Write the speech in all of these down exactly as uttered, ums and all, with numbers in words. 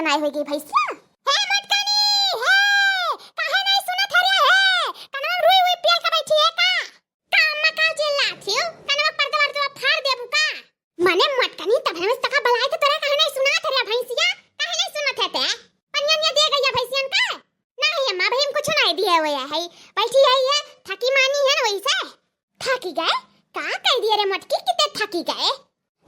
नाई होई गई भैंसिया। हे मोटकनी, हे, काहे नाई सुनत हरे हे? कनवा रुई उई पियल के बैठी है का? का अम्मा का चिल्लात हियो? कनवा पर्दा वर्दा फाड़ देबू का? मने मोटकनी, तब हम तका बलाई तो तोरा काहे नाई सुनात हरे भैंसिया? काहे नाई सुनत है ते? पनिया निया दे गइया भैंसियन का? नहीं अम्मा, अभी हम कुछ नाई दिए हुए है। बैठी है ये, थकी मानी है ना वैसे। थकी गए? का कह दिए रे मोटकी कि ते थकी गए?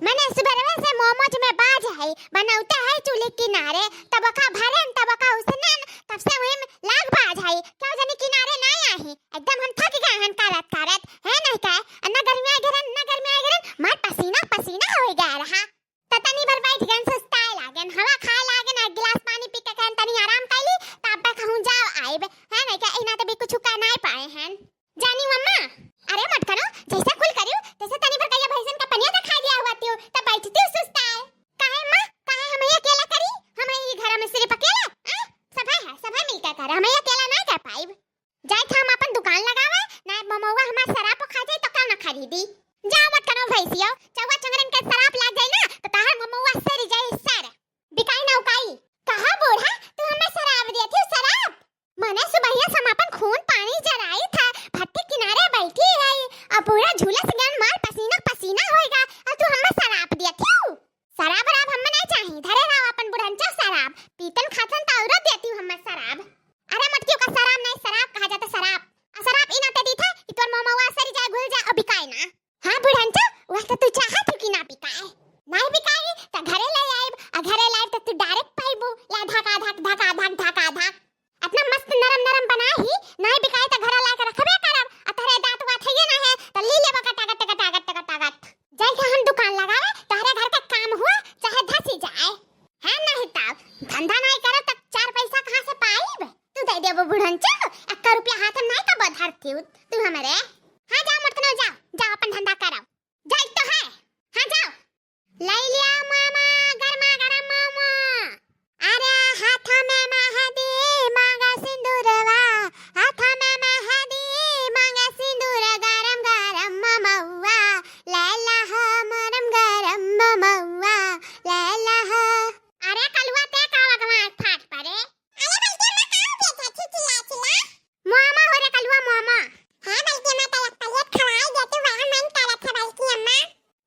मने सुबह से मोमोज में बाज है, बनौते है चूल्हे किनारे, तब का भरेन, तब का उसनेन, तब से वही में लाग बाज है, क्यों जानी किनारे नाई आही। एकदम हम थक गए हन कारत कारत, है नहीं का? अन्ना गर्मी आ गिरन, अन्ना गर्मी आ गिरन, मार पसीना पसीना हो गया रहा। त तनी भर बैठ गन, सुस्ताए लागन, हवा खाए लागन, एक गिलास पानी पी के कहन तनी आराम कैली, तब कहूँ जाओ आइब, है नहीं का? इना तो भी कुछ का नाई पाए हन। जानी अम्मा, अरे मटकनो, जैसे कुल करियो, तैसे तनी भर गइया भैंसन का पनिया तो खा लिया हुआ तियो, तब बैठती सुस्ताए। काहे अम्मा, काहे हम ये अकेला करी? हम ये घर में सिर्फ अकेला, आ? सभा है, सभा मिलकर कर, हम ये अकेला नहीं कर पाइब। जाए था हम अपन दुकान लगावे, ना मोमौआ हमार शराब खा जाए तो क्यों ना खरीदी। जा मटकनो भैंसियो, चौवा चंगरन के शराब लाग जाए ना, तो तहार मोमौआ सर जाए सर। बिकाई ना उकाई। कहा बूढ़ा, तू हमें शराब दिया थी शराब? मने सुबहिया से हम अपन खून पानी जराई था, भट्टी किनारे बैठी है, अब पूरा झुलस गन मार पसीना पसीना होएगा, और तू हमें शराब दिया थी? शराब वराब हमें नहीं चाही, धरे रहो अपन बुढ़ंचा शराब, पीतन खातन तो औरो देती हमें शराब। अरे मटकियों का शराब नहीं, शराब कहा जाता शराब। आ शराब इना ते दी था कि तोर मोमौआ सरी जाए, घुल जाए और बिकाए ना। हाँ बुढ़ंचा, वह तो तू चाहत हो कि ना बिकाए। नहीं बिकाई तो घरे ले आइब, आ घरे लाइब तो तू direct पाइबू, ला धका धक धका धक धका धक। अपना मस्त नरम नरम बना ही, नहीं बिकाई तो घरे लाके रखबे करब, आ तोहरे दांत वात है ये ना है, तो ली लेबो कटागट कटागट कटागट। जाई के हम दुकान लगावे, तोहरे घर का काम हुआ, चाहे धसी जाए। है नहीं तब, धंधा नहीं करब तो चार पैसा कहाँ से पाइब? तू दे देबो बुढ़ंचो, एक्का रुपया हाथ में नहीं कबो धरती तू हमरे। हाँ जाओ मटकनो जाओ, जाओ अपन धंधा करब। जाई तो है, हाँ जाओ। लाई लिया मामा, गरमा गरम मोमो। अरे हाथ में मेहंदी मांगा सिंदूरवा, हाथ में मेहंदी मांगा सिंदूर, गरम गरम मोमौआ, लैला हो मोरम गरम मोमौआ, लैला हो। अरे कलुआ ते का लगवा फाट परे? अरे बल्कि अम्मा का बेचा छी चिल्ला चिल्ला? मोमो हो रे कलुआ मोमो। हाँ बल्कि अम्मा तो एक plate खवाई दे तू, बड़ा मन करत है बल्कि अम्मा।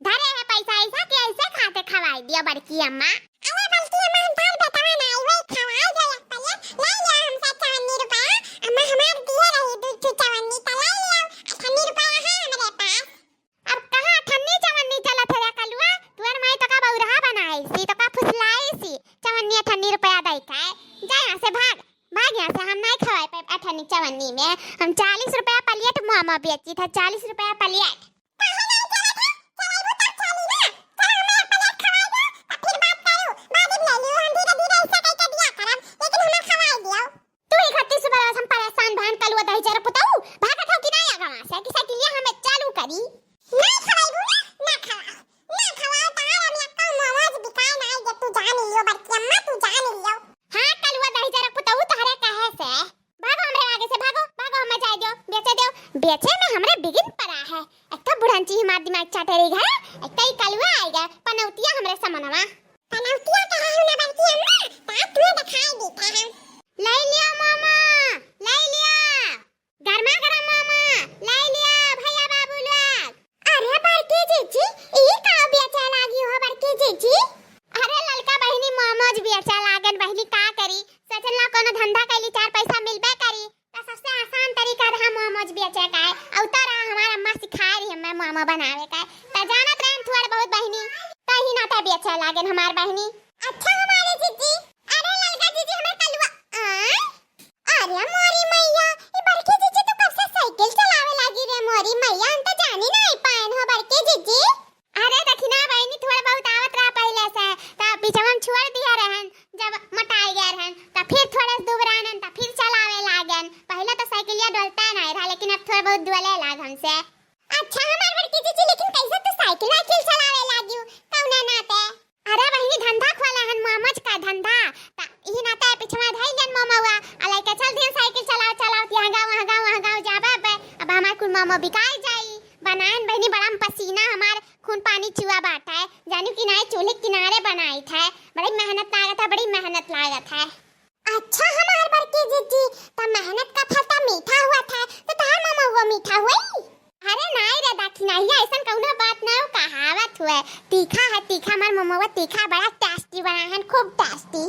धरे है पैसा ऐसा कि ऐसे खाते खवाई दिया बड़की अम्मा। अरे बल्कि अम्मा हम तार बेटवा ना आई, वही खवाई दे एक plate, ले लिया हमसे चवन्नी रुपया, अम्मा हमार दिए रही दू ठू चवन्नी, तो ले लिया, अठन्नी रुपया है हमरे पास। अब कहाँ अठन्नी चवन्नी चलत है रे कलुआ? तुअर माई तो का बौरहा बनाई सी, तो का फुसलाई सी, चवन्नी अठन्नी रुपया दई का है। जा यहाँ से भाग, भाग यहाँ से, हम नहीं खवाए पाए अठन्नी चवन्नी में। हम चालीस रुपया plate मोमो बेची था, चालीस रुपया plate। काहे नहीं चलत है? चलैबू तब चली ना। चल हमें एक plate खवाई दो, तब फिर बात करू। बाद में ले लियो, हम धीरे धीरे ऐसे कह के दिया करब, लेकिन हमें खवाई दियो। तू ही खातिर सुबह से हम परेशान भन कलुआ दही जरा पुताऊ, भागत हो कि नहीं आगा वहाँ से, कि साइकिलिया हमें चालू करी? नहीं खवाईबू ना, ना खवाई, ना खवाई, तार हम एक्का मोमोज बिकाए नहीं दे, तू जान लियो बड़की अम्मा, तू जान लियो। हाँ कलुआ दही जरा पुताऊ तोहरे कहे से। भागो हमरे आगे से, भागो, भागो, हमें जाए दो, बेचे दो। बेचे में हमरे बिगिन पड़ा है। एक तो बुढ़ंची हमार दिमाग चाटे रही है, एक तो ई कलुआ आएगा, पनौतिया हमरे समनवा। पनौतिया कहे हो ना बड़की अम्मा, ता तुम्हें दिखाई देता है। ले लिया मामा, ले लिया। गरमा गरम मामा, ले लिया भैया बाबू लोग। अरे बड़की जीजी, ई का बेचे लागी हो बड़की जीजी? अरे ललका बहिनी मोमोज बेचे लागन बहिनी, का करी? सोचन ला कोनो धंधा कैली चार पैसा मिलबे करी। त सबसे आसान तरीका रहा मोमोज बेचे का है। अउ तो रहा हमार अम्मा सिखाए रही हमें मोमो बनावे का है। त जानत रहन थोड़ बहुत बहिनी, तही नाते बेचे लागन हमार बहिनी। अच्छा हमारे जीजी, अरे ललका जीजी हमार कलुआ, आ? अरे मोरी मैया, ई बड़की जीजी तो कब से साइकिल चलावे लागी रे मोरी मैया, हम तो जानी नहीं पाएन हो बड़की जीजी। अरे देखी ना बहिनी, थोड़ा बहुत आवत रहा पहले से, त बीचवा में छोड़ दिया रहन, जब मोटाई गया रहन, त फिर थोड़ा से दुबरानन, त फिर चलावे लागन। पहले तो साइकिलिया डोलता नहीं रहा, लेकिन अब थोड़ा बहुत डोले लाग हमसे। अच्छा हमार बड़की जीजी, लेकिन कैसे तू साइकिल वाइकिल चलावे लागियो, कौना नाते? अरे बहिनी, धंधा खोला हन, मोमोज का धंधा। त इही नाते पिछवा धइल जन मोमौआ, आ लइके चल दिया साइकिल चलाओ, चलाओ, यहाँ गाँव, वहाँ गाँव, वहाँ गाँव जाबे बे। अब हमार कुल मोमो बिकाई जाई। बनायन बहिनी, बड़ा में पसीना हमार खून पानी चुआ बाटे, जानिउ कि नाहीं, चूल्हे किनारे बनाइत है। बड़ी मेहनत लागत है, बड़ी मेहनत लागत है। अच्छा हमार बड़की जिज्जी, त मेहनत का फल त मीठा हुआ था, त तहार ममउआ मीठा हुई? अरे नाहीं रे दखिनहिया, अइसन कउनो बात नाहीं, कहावत हुए, तीखा है तीखा, हमार ममउआ तीखा, बड़ा tasty बनाए हैं, खूब tasty।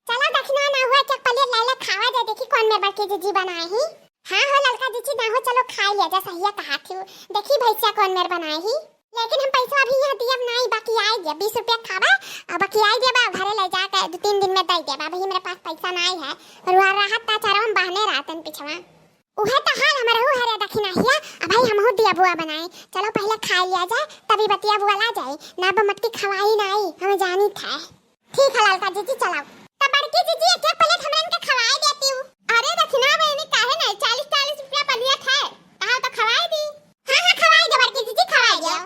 चला दखिनवा ना हुआ, एक एक plate लाइ ला, खावा जाए, देखी कौन मेर बड़की जिज्जी बनाए ही। हाँ हो ललका जिज्जी, ना हो, चलो खाइ लिया जा, सहिया कहा थी, देखी भैंसिया कौन मेर बनाए ही। लेकिन हम पैसा अभी यहाँ दियब नाहीं, बाकी आइ गया, बीस रुपया खाबा, और बाकी आइ गया बा, घरे ले जाके दो तीन दिन में दे देबा। अभी मेरे पास पैसा नाहीं है, और वहाँ रहत ता चारो हम बहने रहतन पिछवा। उहे तो हाल हमरहू हरे दखिनहिया, अब भाई हमहू दिया बुआ बनाए। चलो पहले खाइ लिया जाए, तभी बतिया बुआ ला जाए, ना बा मटकी खवाई नाहीं, हमें जानी था। ठीक है ललका जिज्जी, चलाओ। त बड़की जिज्जी एक एक plate हमरन के खवाए देती हूँ। अरे दखिना बहिनी, काहे नाहीं, चालीस चालीस रुपया बनियत है, कहा तो खवाए दी। हाँ हाँ, खवाए दे बड़की जिज्जी, खवाए दे।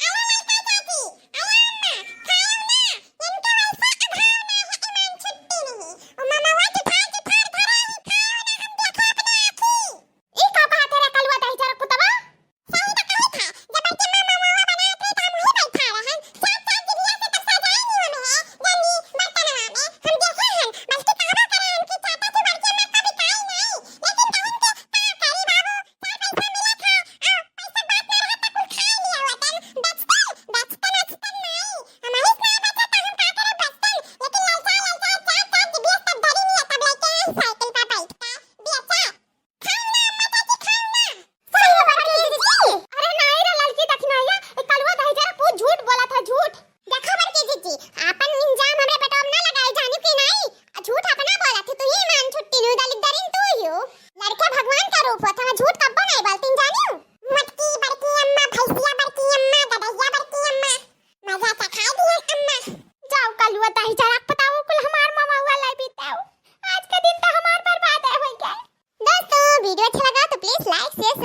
अरे ललका चाची, अरे अम्मा, खाएम ना, इनके वैसा अभाव ना है, ईमान छुट्टी नहीं। ओ ममवा जुठार जुठार धरे ही, खाओ ना, हम देखो अपने आँखी। ई का कहत है रे कलुआ दही जरा पुतवा? सही तो कही था, जब बड़के माँ ममवा बनाए थे, तो हम वहीं बैठा रहन। साथ साथ जिभिया से तो सजाई नहीं हमें है, जल्दी बर्तनवा में, हम देखे हन, बल्कि कहबो करे हन कि चाहता थी बड़के माँ कभी खाई नहीं, लेकिन बहन के का करी बाबू, चार पैसा मिला था, आ, पैसा बात ना रहा, तो कुल खाई लिया वतन, बचतन, बचतन, बचतन नहीं, हमारे इतना बचा तो हम का करे बचतन, लेकिन ललचा, ललचा, चार, चार जिभिया से तब धरी नहीं है, तब लेके आई साइकिल पर बैठ के, बेचा। खाई ना अम्मा चाची, खाई ना। सही हो बड़की जिज्जी। अरे नाहीं रे ललकी दखिनहिया, ए कलुआ दही जरा पूत झूठ बोला था, झूठ। देखो बड़की जिज्जी, आपन इल्जाम हमरे बेटवा में ना लगाई, जानी कि नाहीं? आ झूठ अपना बोला थी, तू ही ईमान छुट्टी नु, दलित दरिन तू ही हो। लड़के भगवान का रूप होत है, झूठ कब्बो नाहीं बोलतीन, जानियो। मोटकी बड़की अम्मा, भैंसिया बड़की अम्मा, गदहिया बड़की अम्मा, मजा चखाई दिहन अम्मा। जाओ कलुआ दही जरा बताओ, कुल हमार ममउआ लाई बीताओ। आज का दिन तो हमार बर्बाद है, हो गया। दोस्तों, video अच्छा लगा तो please like, share,